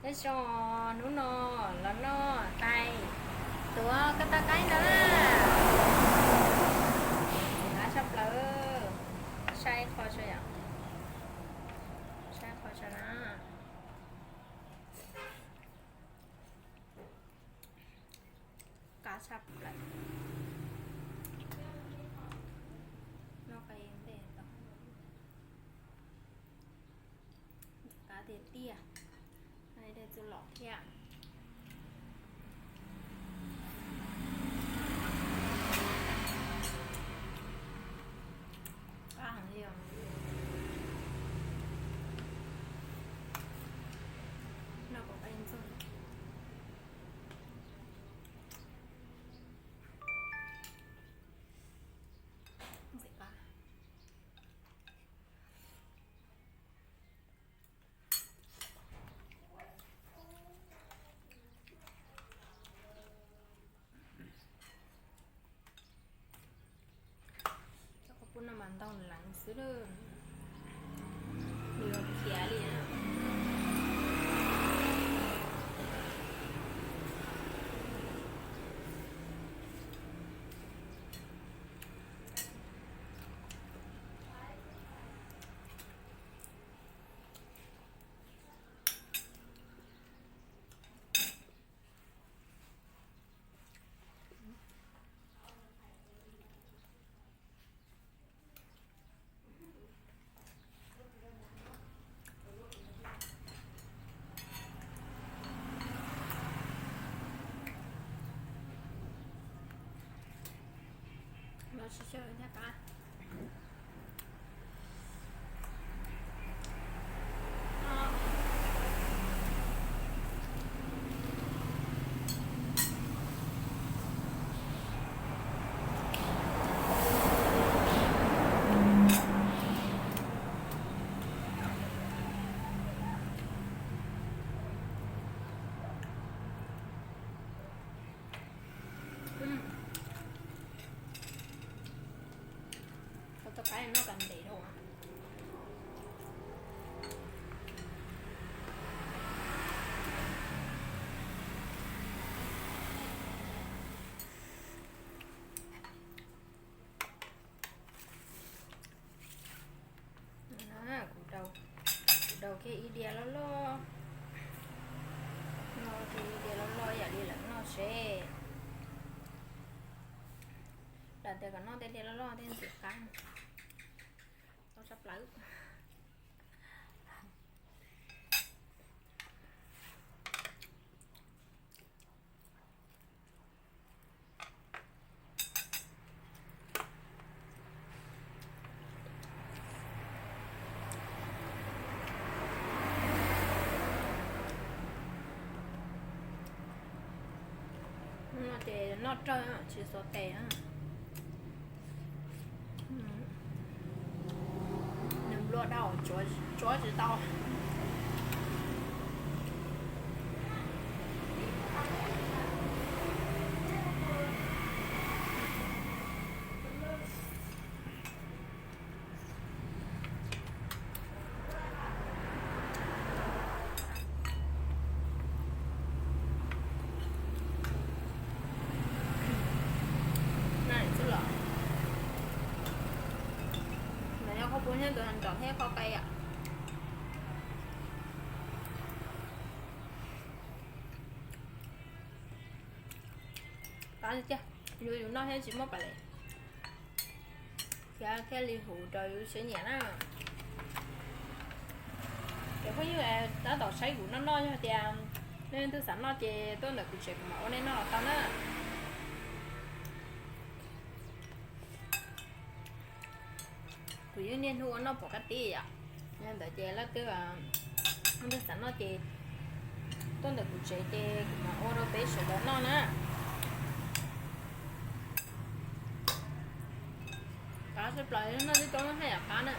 Nyob zoo, hnub no los noj tais tuav koj tau qaib no na. Qab tshaj plaws. Saib qhov tso yom. Saib qhov tso na. Qab tshaj plaws. Noj qab ntej tau. Qab tiag tiag. Dej txuj lom thiab. Qab heev li os. Noj kom qab ntxoog. Ntxim qab. Cov qos pub no mas ntau leev xwb lawm, nws khiav li na. Los tsis tsaug thiab qab. Koj tau qaib noj kas ntev dhau. Kuv daus kiag ib diav loj loj, no kiag ib diav loj loj yam li lawv noj seb. Lawv tias kom noj tej diav loj loj thiaj ntxim qab, tau tshaj plaws. Hnub no ces noj rawg tsis xuas tes. Nws nplua dau, tsuav tsis tau. Ntawm no qhov pub nyob tus nrov thiab qhov qe yom. Qab tiag, yus yus noj thiab tsis muaj pas les, thiab thiaj li huv rau yus siab nyiam na. Cov phooj ywg tab tom saib kuv noj noj, yog tias nej leej twg xav noj ces tuaj ntawm kuv tsev kuv mam ua nej noj los tau na. Kuv yeej niaj hnub ua noj pom kab tib yom. Yog ntawd ces leej twg, leej twg xav noj ces tuaj ntawm kuv tsev ces kuv mam ua rau peb sawv daws noj na. Qab tshaj plaws, noj twb tau haj yam qab na.